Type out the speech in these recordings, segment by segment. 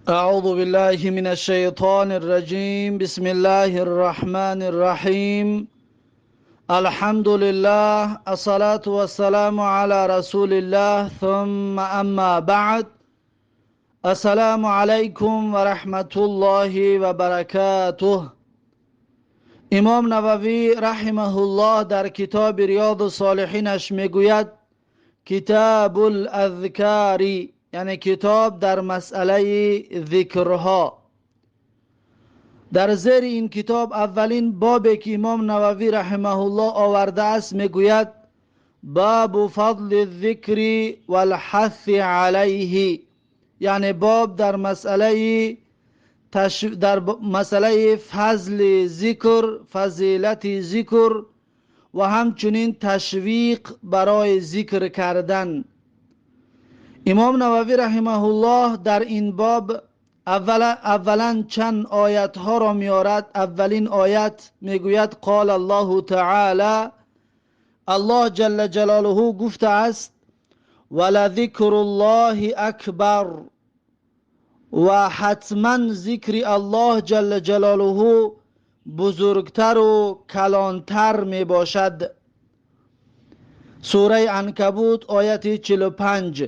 أعوذ بالله من الشيطان الرجيم. بسم الله الرحمن الرحيم. الحمد لله، الصلاة والسلام على رسول الله، ثم أما بعد. السلام عليكم ورحمة الله وبركاته. امام نووی رحمه الله در کتاب ریاض الصالحینش میگوید کتاب الاذکار، یعنی کتاب در مسئله ذکرها. در زیر این کتاب اولین باب که امام نووی رحمه الله آورده است میگوید باب فضل الذکر والحث علیه، یعنی باب در مسئله فضل ذکر، فضیلت ذکر و همچنین تشویق برای ذکر کردن. امام نووی رحمه الله در این باب اولا چند آیت ها را میارد. اولین آیت میگوید قال الله تعالی، الله جل جلاله گفته است ولذکر الله اکبر، و حتما ذکر الله جل جلاله بزرگتر و کلانتر می باشد. سوره عنکبوت آیت 45.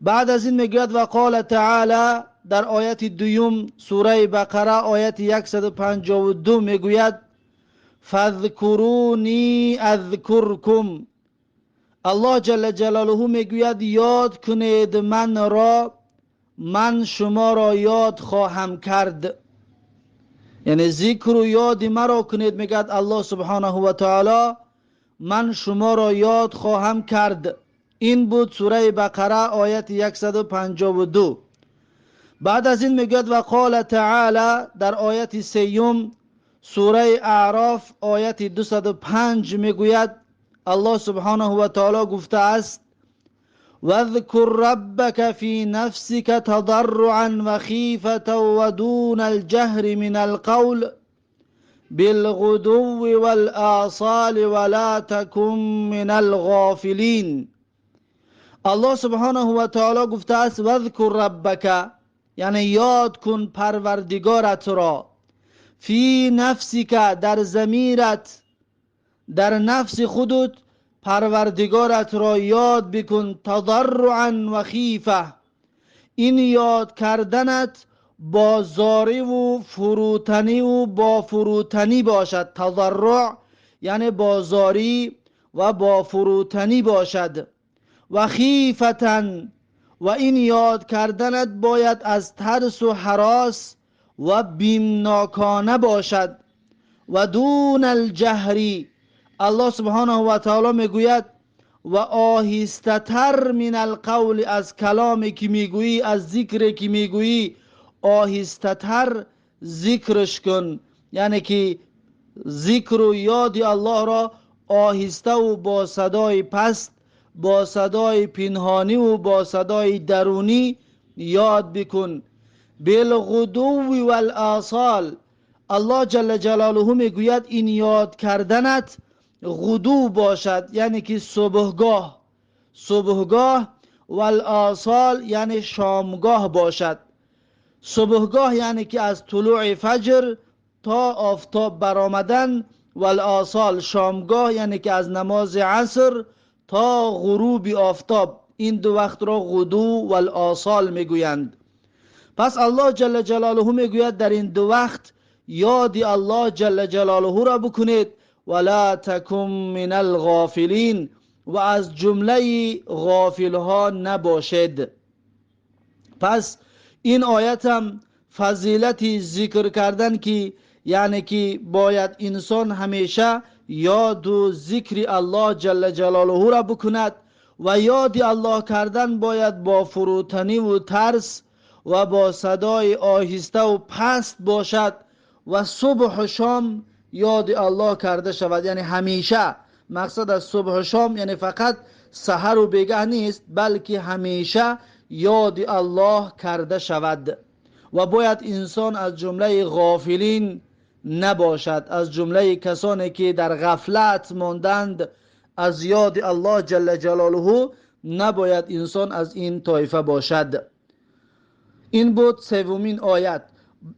بعد از این میگوید و قال تعالی، در آیت دوم سوره بقره آیت 152 میگوید فاذکرونی اذکرکم، الله جل جلاله میگوید یاد کنید من را، من شما را یاد خواهم کرد. یعنی ذکر و یاد مرا کنید، میگوید الله سبحانه و تعالی من شما را یاد خواهم کرد. این بود سوره بقره آیت 152. بعد از این میگوید و قال تعالی، در آیت سیوم سوره اعراف آیت 205 میگوید الله سبحانه و تعالی گفته است واذکر ربک فی نفسک تضرعا وخیفة ودون الجهر من القول بالغدو والآصال ولا تکن من الغافلین. الله سبحانه و تعالی گفته است واذکر ربک، یعنی یاد کن پروردگارت را، فی نفسک، در ضمیرت، در نفس خودت پروردگارت را یاد بکن، تضرعا و خیفه، این یاد کردنت با زاری و فروتنی و با فروتنی باشد. تضرع یعنی با زاری و با فروتنی باشد. و خیفتن، و این یاد کردنت باید از ترس و هراس و بیمناکانه باشد. و دون الجهری، الله سبحانه و تعالی میگوید و آهسته تر من القول، از کلامی که میگویی، از ذکری که میگویی آهسته تر ذکرش کن، یعنی که ذکر و یاد الله را آهسته و با صدای پست، با صدای پنهانی و با صدای درونی یاد بکن. بالغدو والآصال، الله جل جلاله میگوید این یاد کردنت غدو باشد، یعنی که صبحگاه، صبحگاه، والآصال یعنی شامگاه باشد. صبحگاه یعنی که از طلوع فجر تا آفتاب برآمدن، والآصال شامگاه یعنی که از نماز عصر تا غروب آفتاب. این دو وقت را غدو والآصال میگویند. پس الله جل جلاله میگوید در این دو وقت یاد الله جل جلاله را بکنید، ولا تکن من الغافلین، و از جمله غافل ها نباشد. پس این آیت هم فضیلت ذکر کردن که یعنی که باید انسان همیشه یاد و ذکر الله جل جلاله را بکند، و یاد الله کردن باید با فروتنی و ترس و با صدای آهسته و پست باشد، و صبح و شام یاد الله کرده شود. یعنی همیشه، مقصد از صبح و شام یعنی فقط سحر و بیگه نیست، بلکه همیشه یاد الله کرده شود. و باید انسان از جمله غافلین نباشد، از جمله کسانی که در غفلت ماندند از یاد الله جل جلاله نباید انسان از این طایفه باشد. این بود سومین آیت.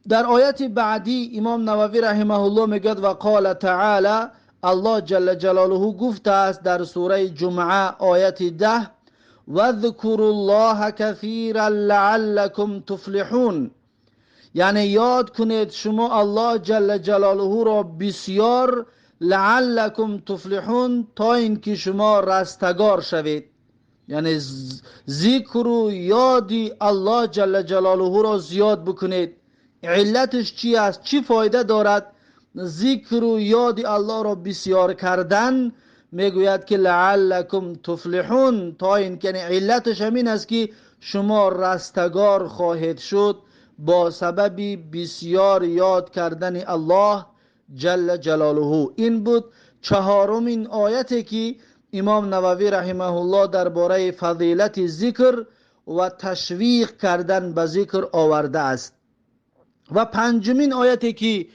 در آیت بعدی امام نووی رحمه الله میگوید و قال تعالی، الله جل جلاله گفته است در سوره جمعه آیت 10: واذکروا الله کثیرا لعلکم تفلحون. یعنی یاد کنید شما الله جل جلاله را بسیار، لعلکم تفلحون، تا اینکه شما رستگار شوید. یعنی ذکر و یادی الله جل جلاله را زیاد بکنید. علتش چی است؟ چی فایده دارد ذکر و یاد الله را بسیار کردن؟ میگوید که لعلکم تفلحون، تا اینکه یعنی علتش همین است که شما رستگار خواهید شد با سبب بسیار یاد کردن الله جل جلاله. این بود چهارمین آیتی که امام نووی رحمه الله درباره فضیلت ذکر و تشویق کردن به ذکر آورده است. و پنجمین آیتی که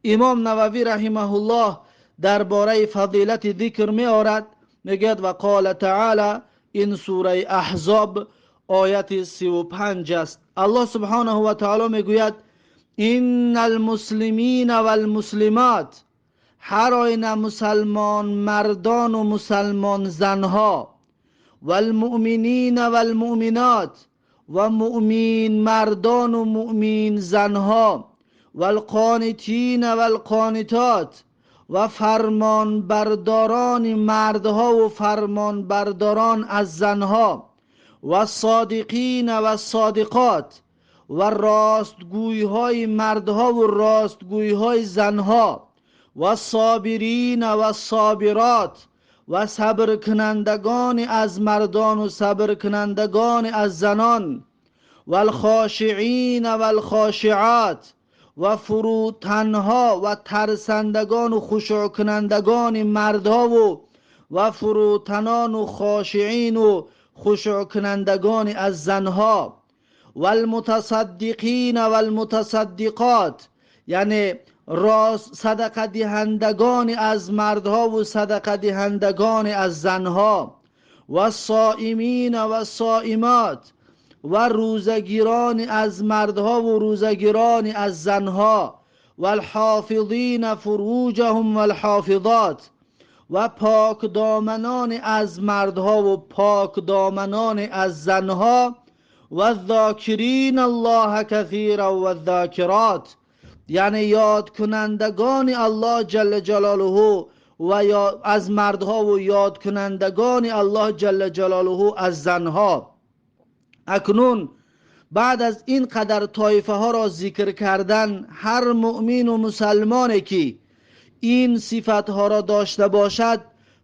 امام نووی رحمه الله درباره فضیلت ذکر می آورد، میگوید و قال تعالی، این سوره احزاب آیت 35 است. الله سبحانه و تعالی میگوید ان المسلمین والمسلمات، هر آینه مسلمان مردان و مسلمان زنها، والمؤمنین والمؤمنات، و مؤمن مردان و مؤمن زنها، والقانتین والقانتات، و فرمان برداران مردها و فرمان برداران از زنها، و صادقین و صادقات، و راستگویهای مردها و راستگویهای زنها، و صابرین و صابرات، و صبر کنندگان از مردان و صبر کنندگان از زنان، و الخاشعین و الخاشعات، و فروتنها و ترسندگان و خشوع کنندگان مردها و فروتنان و خاشعین و خشوع کنندگان از زنها، و المتصدقین و المتصدقات، یعنی راست صدقه دهندگان از مردها و صدقه دهندگان از زنها، و صائمین و صائمات، و روزگیران از مردها و روزگیران از زنها، و الحافظین فروجهم و الحافظات، و پاک دامنان از مردها و پاک دامنان از زنها، و الذاکرین الله کثیرا و الذاکرات، یعنی یاد کنندگان الله جل جلاله و یا از مردها و یاد کنندگان الله جل جلاله از زنها. اکنون بعد از این قدر طایفه ها را ذکر کردن، هر مؤمن و مسلمانی که این صفت ها را داشته باشد،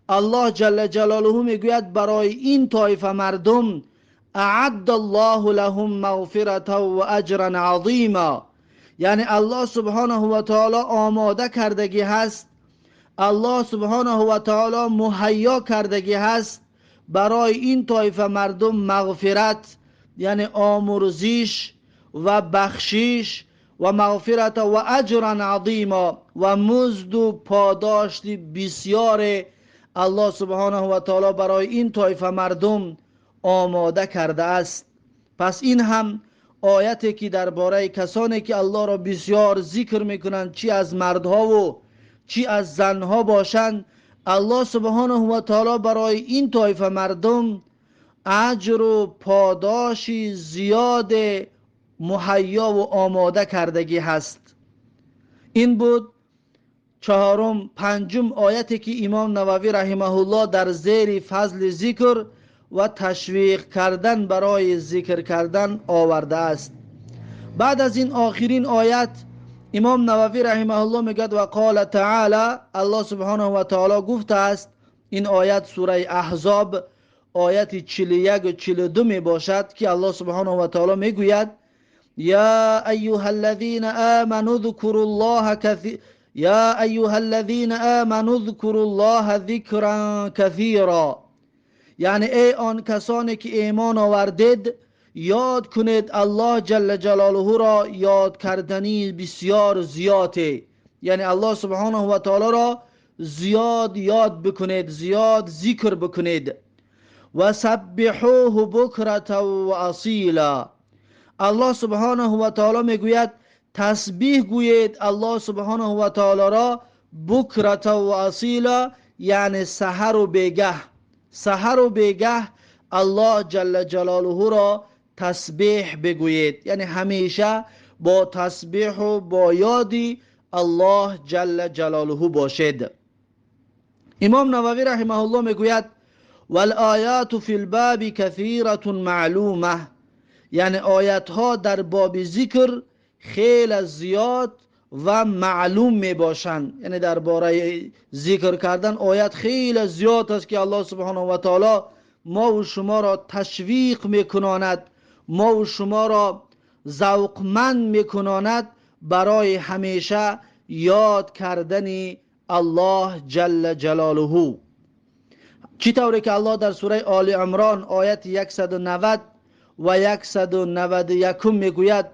الله جل جلاله میگوید برای این طایفه مردم اعد الله لهم مغفرة و اجرا عظیما، یعنی الله سبحانه و تعالی آماده کردگی هست، الله سبحانه و تعالی مهیا کردگی هست برای این طایفه مردم مغفرت، یعنی آمرزش و بخشش و مغفرت و اجرا عظیما، و مزد و پاداش بسیار الله سبحانه و تعالی برای این طایفه مردم آماده کرده است. پس این هم آیتی که درباره کسانی که الله را بسیار ذکر میکنند، چی از مردها و چی از زنها باشند، الله سبحانه و تعالی برای این طایفه مردم اجر و پاداش زیاد مهیا و آماده کردگی هست. این بود چهارم پنجم آیتی که امام نووی رحمه الله در زیر فضل ذکر و تشویق کردن برای ذکر کردن آورده است. بعد از این آخرین آیت امام نووی رحمه الله میگوید و قال تعالی، الله سبحانه و تعالی گفته است، این آیت سوره احزاب آیت 41 و 42 می باشد که الله سبحانه و تعالی میگوید یا ایها الذین آمنوا اذکروا الله کثیر یا ایها الذین آمنوا اذکروا الله ذکرا کثیرا، یعنی ای آن کسانی که ایمان آوردید یاد کنید الله جل جلاله را یاد کردنی بسیار زیاده، یعنی الله سبحانه و تعالی را زیاد یاد بکنید، زیاد ذکر بکنید. و سبحوه بکرة و اصیلا، الله سبحانه و تعالی میگوید تسبیح گویید الله سبحانه و تعالی را بکرة و اصیلا، یعنی سحر و بیگه. سحر و بیگه الله جل جلاله را تسبیح بگویید، یعنی همیشه با تسبیح و با یادی الله جل جلاله باشید. امام نووی رحمه الله میگوید والآیات فی الباب کثیرة معلومه، یعنی آیت ها در باب ذکر خیلی زیاد و معلوم می باشند. یعنی درباره ذکر کردن آیت خیلی زیاد است که الله سبحانه و تعالی ما و شما را تشویق میکناند، ما و شما را ذوقمند میکناند برای همیشه یاد کردن الله جل جلاله. چی طوری که الله در سوره آل عمران آیت 190 و 191 میگوید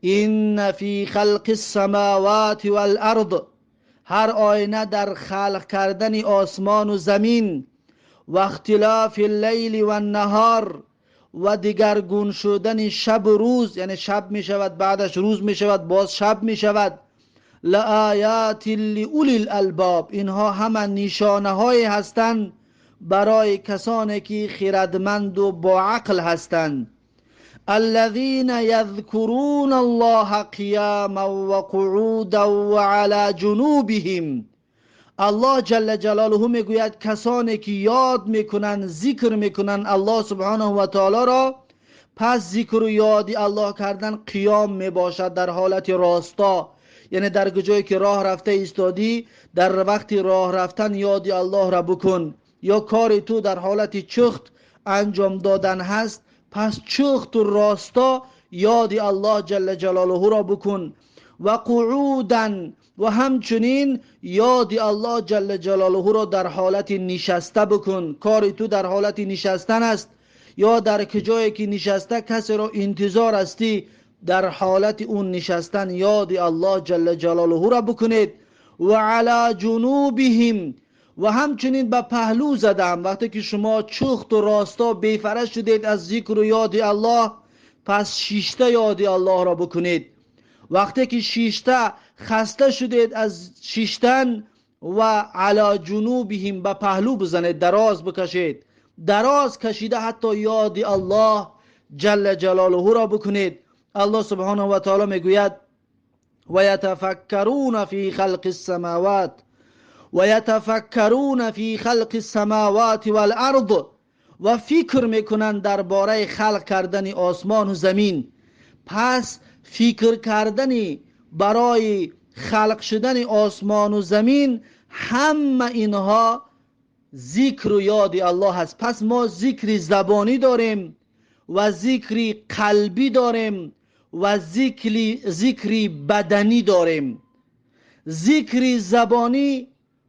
این فی خلق السماوات والارض، هر آینه در خلق کردن آسمان و زمین و اختلاف اللیل و النهار و دیگرگون شدن شب و روز، یعنی شب می شود بعدش روز می شود باز شب می شود، لآیات لأولی الالباب، اینها همه نشانه های هستند برای کسانی که خردمند و با عقل هستند. الذين يذكرون الله قياما وقعودا وعلى جنوبهم، الله جل جلاله میگوید کسانی که یاد میکنن ذکر میکنن الله سبحانه و تعالی را، پس ذکر و یاد الله کردن قیام میباشد در حالت راستا، یعنی در جایی که راه رفته ایستادی در وقت راه رفتن یاد الله را بکن، یا کار تو در حالت چخت انجام دادن هست، پس چخت و راستا یاد الله جل جلاله را بکن. و قعودا، و همچنین یاد الله جل جلاله را در حالت نشسته بکن، کار تو در حالت نشستن است یا در جایی که نشسته کسی را انتظار هستی، در حالت اون نشستن یاد الله جل جلاله را بکنید. و علی جنوبهم، و همچنین به پهلو زدم، وقتی که شما چخت و راستا بیفرش شدید از ذکر و یاد الله، پس شیشته یاد الله را بکنید. وقتی که شیشته خسته شدید از شیشتن، و علی جنوبهم، به پهلو بزنید، دراز بکشید، دراز کشیده حتی یاد الله جل جلاله را بکنید. الله سبحانه و تعالی میگوید و یتفکرون فی خلق السماوات و یتفکرون فی خلق السماوات والارض، و فکر میکنند درباره خلق کردن آسمان و زمین. پس فکر کردن برای خلق شدن آسمان و زمین همه اینها ذکر و یاد الله هست. پس ما ذکر زبانی داریم و ذکر قلبی داریم و ذکر بدنی داریم. ذکر زبانی،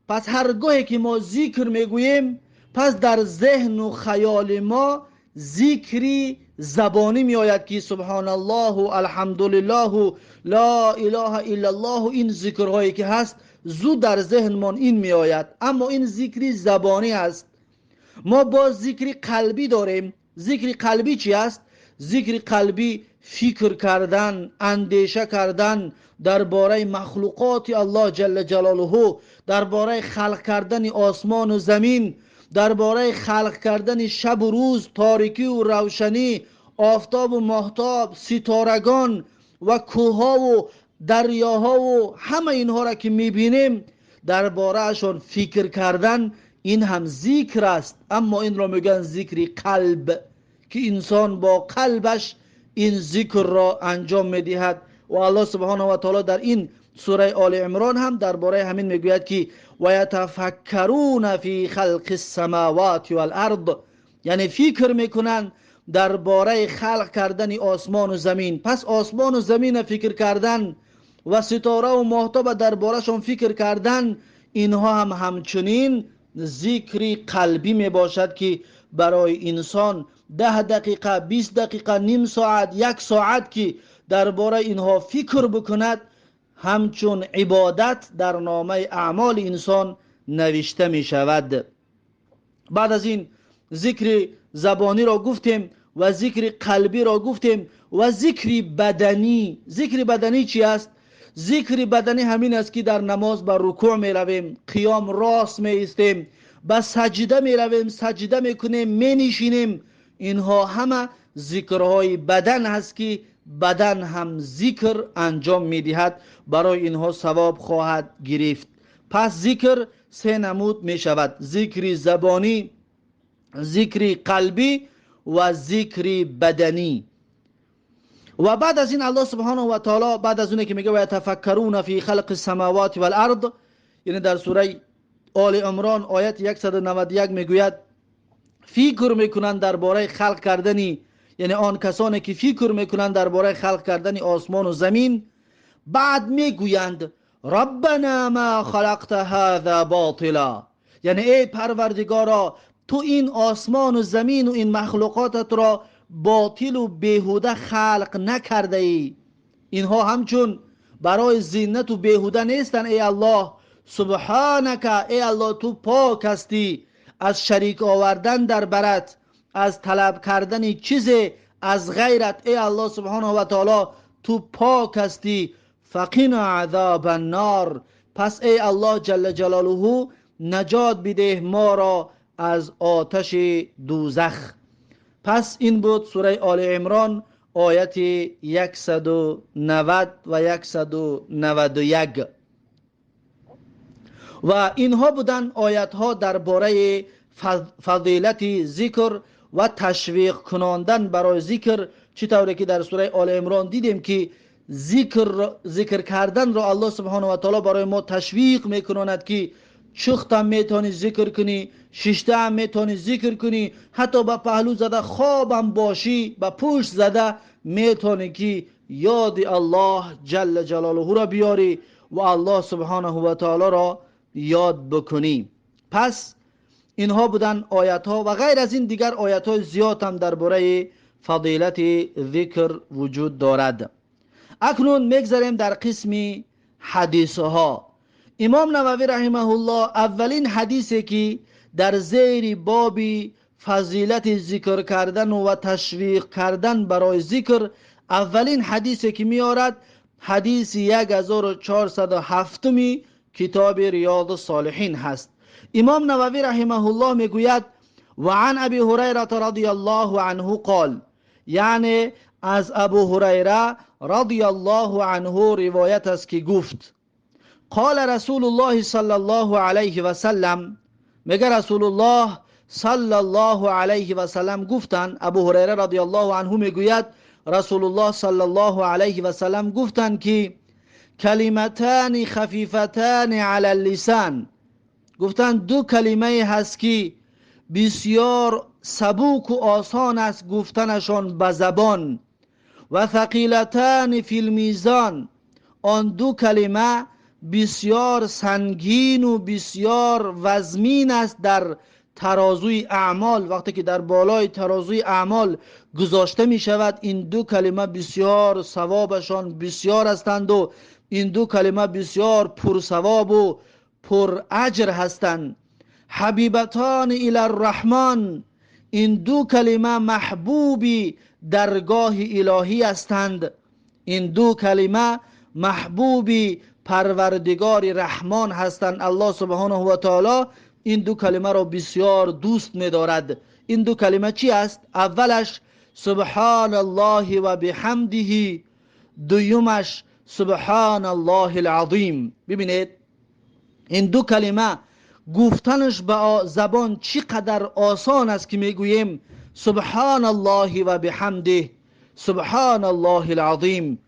پس هرگاهی که ما ذکر میگوییم پس در ذهن و خیال ما ذکری زبانی می آید که سبحان الله و الحمدلله و لا اله الا الله و این ذکرهایی که هست زود در ذهنمان این می آید، اما این ذکری زبانی است. ما باز ذکری قلبی داریم. ذکر قلبی چی است؟ ذکر قلبی فکر کردن، اندیشه کردن درباره مخلوقات الله جل جلاله، درباره خلق کردن آسمان و زمین، درباره خلق کردن شب و روز، تاریکی و روشنی، آفتاب و ماهتاب، ستارگان و کوه‌ها و دریاها و همه اینها را که میبینیم درباره‌شان فکر کردن، این هم ذکر است. اما این را میگن ذکر قلب، که انسان با قلبش این ذکر را انجام میدهد. و الله سبحانه و تعالی در این سوره آل عمران هم درباره همین میگوید که و یتفکرون فی خلق السماوات والارض، یعنی فکر میکنن درباره خلق کردن آسمان و زمین. پس آسمان و زمین فکر کردن و ستاره و ماهتاب دربارهشان فکر کردن، اینها هم همچنین ذکر قلبی می باشد که برای انسان 10 دقیقه، 20 دقیقه، نیم ساعت، 1 ساعت که درباره اینها فکر بکند، همچون عبادت در نامه اعمال انسان نوشته می شود. بعد از این ذکر زبانی را گفتیم و ذکر قلبی را گفتیم و ذکر بدنی. ذکر بدنی چی است؟ ذکر بدنی همین است که در نماز به رکوع می رویم، قیام راست می ایستیم، به سجده می رویم، سجده می کنیم، می نشینیم. اینها همه ذکرهای بدن هست که بدن هم ذکر انجام می دهد، برای اینها ثواب خواهد گرفت. پس ذکر سه نمود می شود: ذکر زبانی، ذکر قلبی و ذکر بدنی. و بعد از این الله سبحانه و تعالی بعد از اونه که میگه و یتفکرون فی خلق السماوات والارض، یعنی در سوره آل عمران آیت 191 میگوید فکر میکنند درباره خلق کردنی، یعنی آن کسانی که فکر میکنند درباره خلق کردن آسمان و زمین، بعد میگویند ربنا ما خلقت هذا باطلا، یعنی ای پروردگارا تو این آسمان و زمین و این مخلوقاتت را باطل و بیهوده خلق نکرده ای، اینها همچون برای زینت و بیهوده نیستن. ای الله سبحانک، ای الله تو پاک هستی از شریک آوردن در برت، از طلب کردن چیزی از غیرت. ای الله سبحانه و تعالی تو پاک هستی. فقنا عذاب النار، پس ای الله جل جلاله نجات بده ما را از آتش دوزخ. پس این بود سوره آل عمران آیت 190 و 191. و اینها بودن آیت ها درباره فضیلت ذکر و تشویق کناندن برای ذکر، چطوری که در سوره آل عمران دیدیم که ذکر کردن را الله سبحانه و تعالی برای ما تشویق میکنند که چخت هم میتونی ذکر کنی، ششته هم میتونی ذکر کنی، حتی با پهلو زده خوابم باشی، با پشت زده میتونی که یاد الله جل جلاله را بیاری و الله سبحانه و تعالی را یاد بکنی. پس اینها بودن آیت ها و غیر از این دیگر آیت های زیاد هم درباره فضیلت ذکر وجود دارد. اکنون میگذریم در قسم حدیث ها. امام نووی رحمه الله اولین حدیثی که در زیر باب فضیلت ذکر کردن و تشویق کردن برای ذکر، اولین حدیثی که میارد حدیث 1407 کتاب ریاض الصالحین هست. امام نووی رحمه الله میگوید و عن ابی هریره رضی الله عنه قال، یعنی از ابو هریره رضی الله عنه روایت است که گفت قال رسول الله صلی الله علیه و سلم، میگه رسول الله صلی الله علیه و سلم گفتن، ابو هریره رضی الله عنه میگوید رسول الله صلی الله علیه و سلم گفتن که کلمتان خفیفتان علی اللسان، گفتن دو کلمه هست که بسیار سبوک و آسان است گفتنشان به زبان، و ثقیلتان فی المیزان، آن دو کلمه بسیار سنگین و بسیار وزمین است در ترازوی اعمال. وقتی که در بالای ترازوی اعمال گذاشته می شود، این دو کلمه بسیار ثوابشان بسیار هستند و این دو کلمه بسیار پرثواب و پر اجر هستند. حبیبتان الی الرحمن، این دو کلمه محبوبی درگاه الهی هستند. این دو کلمه محبوبی پروردگار رحمان هستند. الله سبحانه و تعالی این دو کلمه را بسیار دوست می‌دارد. این دو کلمه چی است؟ اولش سبحان الله و بحمده، دویمش سبحان الله العظیم. ببینید این دو کلمه گفتنش به زبان چقدر آسان است که میگوییم سبحان الله و بحمده، سبحان الله العظیم.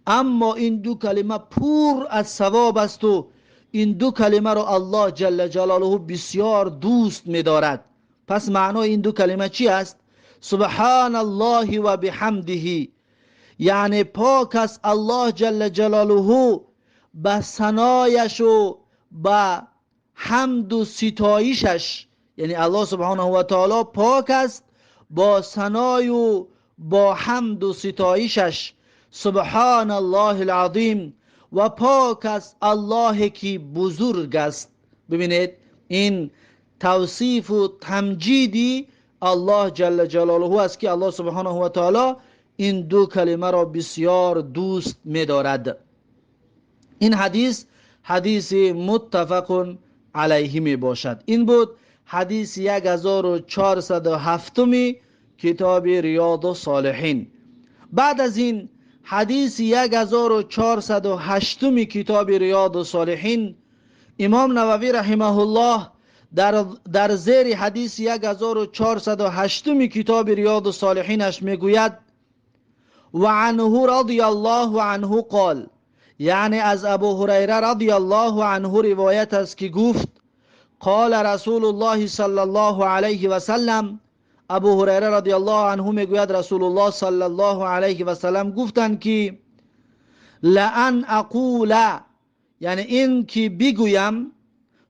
اما این دو کلمه پر از ثواب است و این دو کلمه را الله جل جلاله بسیار دوست می‌دارد. پس معنای این دو کلمه چی است؟ سبحان الله و بحمده، یعنی پاک است الله جل جلاله به ثنایش و به حمد و ستایشش، یعنی الله سبحانه و تعالی پاک است با ثنای و با حمد و ستایشش. سبحان الله العظیم، و پاک است الله که بزرگ است. ببینید این توصیف و تمجیدی الله جل جلاله است که الله سبحانه و تعالی این دو کلمه را بسیار دوست می‌دارد. این حدیث حدیث متفق علیه می باشد. این بود حدیث 1407 کتاب ریاض الصالحین. بعد از این حدیث 1408 کتاب ریاض الصالحین، امام نووی رحمه الله در زیر حدیث 1408 کتاب ریاض الصالحینش میگوید و عنه رضی الله عنه قال، یعنی از ابو هریره رضی الله عنه روایت است که گفت قال رسول الله صلی الله علیه و سلم. ابو هریره رضی الله عنه میگوید رسول الله صلی الله علیه و سلم گفتند که لئن اقول، یعنی این که بگویم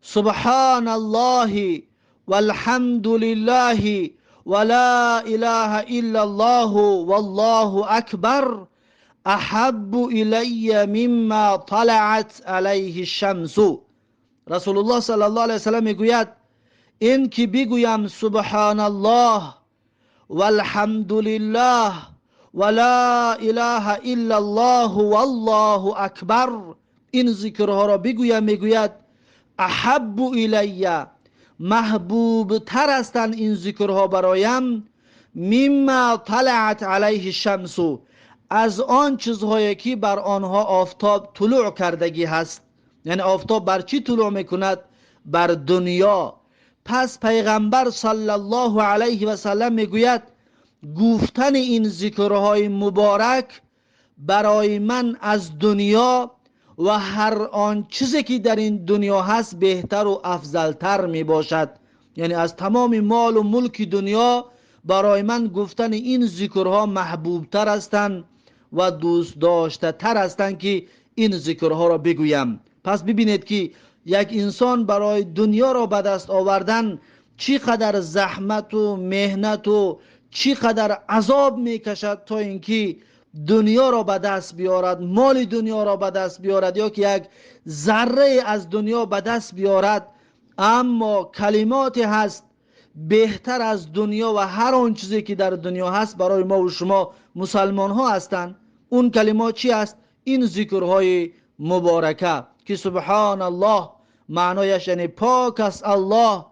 سبحان الله والحمد لله ولا اله الا الله والله اکبر احب الی مما طلعت علیه الشمس. رسول الله صلی الله علیه وسلم میگوید این که بگویم سبحان الله والحمد لله ولا اله الا الله والله اکبر، این ذکرها را بگویم، میگوید احب الی، محبوب تر هستند این ذکرها برایم، مما طلعت علیه الشمس، از آن چیزهایی که بر آنها آفتاب طلوع کردگی هست. یعنی آفتاب بر چی طلوع میکند؟ بر دنیا. پس پیغمبر صلی الله علیه و سلم میگوید گفتن این ذکرهای مبارک برای من از دنیا و هر آن چیزی که در این دنیا هست بهتر و افضلتر می باشد. یعنی از تمام مال و ملک دنیا برای من گفتن این ذکرها محبوبتر هستند و دوست داشته تر هستند که این ذکرها را بگویم. پس ببینید که یک انسان برای دنیا را به دست آوردن چقدر زحمت و مهنت و چقدر عذاب میکشد تا اینکه دنیا را به دست بیارد، مال دنیا را به دست بیارد یا که یک ذره از دنیا به دست بیارد. اما کلمات هست بهتر از دنیا و هر آن چیزی که در دنیا هست برای ما و شما مسلمان ها هستند. اون کلمات چی است؟ این ذکرهای مبارکه که سبحان الله معنایش یعنی پاک است الله،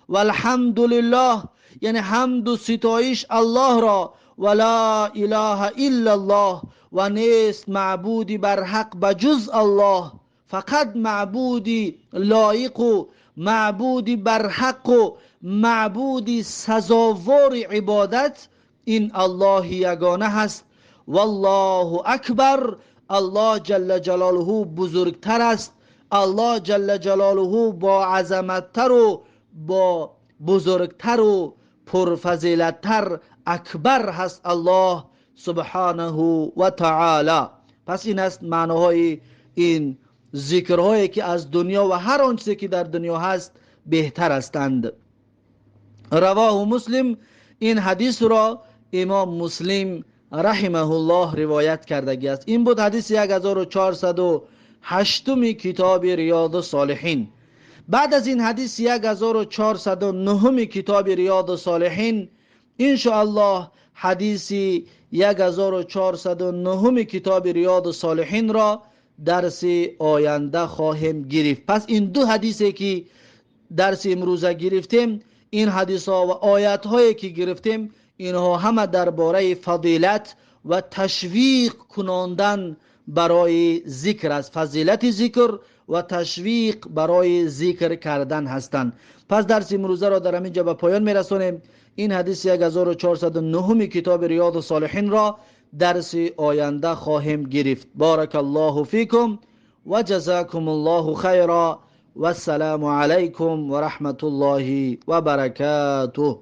و الحمدلله یعنی حمد و ستایش الله را، ولا اله الا الله و نیست معبودی بر حق بجز الله، فقط معبودی لایق و معبودی بر حق و معبودی سزاوار عبادت این الله یگانه هست. والله اکبر، الله جل جلاله بزرگتر است، الله جل جلاله با عظمتتر و با بزرگتر و پرفضیلتتر اکبر هست الله سبحانه و تعالی. پس این است معناهای این ذکرهایی که از دنیا و هر آن چیزی که در دنیا هست بهتر هستند. رواه مسلم، این حدیث را امام مسلم رحمه الله روایت کردگی است. این بود حدیث 1408 کتاب ریاض الصالحین. بعد از این حدیث 1409 کتاب ریاض الصالحین، ان شاء الله حدیث 1409 کتاب ریاض الصالحین را درس آینده خواهیم گرفت. پس این دو حدیثی که درس امروزه گرفتیم، این حدیث ها و آیت هایی که گرفتیم، اینها همه درباره فضیلت و تشویق کناندن برای ذکر است. فضیلت ذکر و تشویق برای ذکر کردن هستند. پس درس امروزه را در همینجا به پایان میرسانیم. این حدیث 1409 کتاب ریاض الصالحین را درس آینده خواهیم گرفت. بارک الله فیکم و جزاکم الله خیرا و السلام علیکم و رحمت الله و برکاته.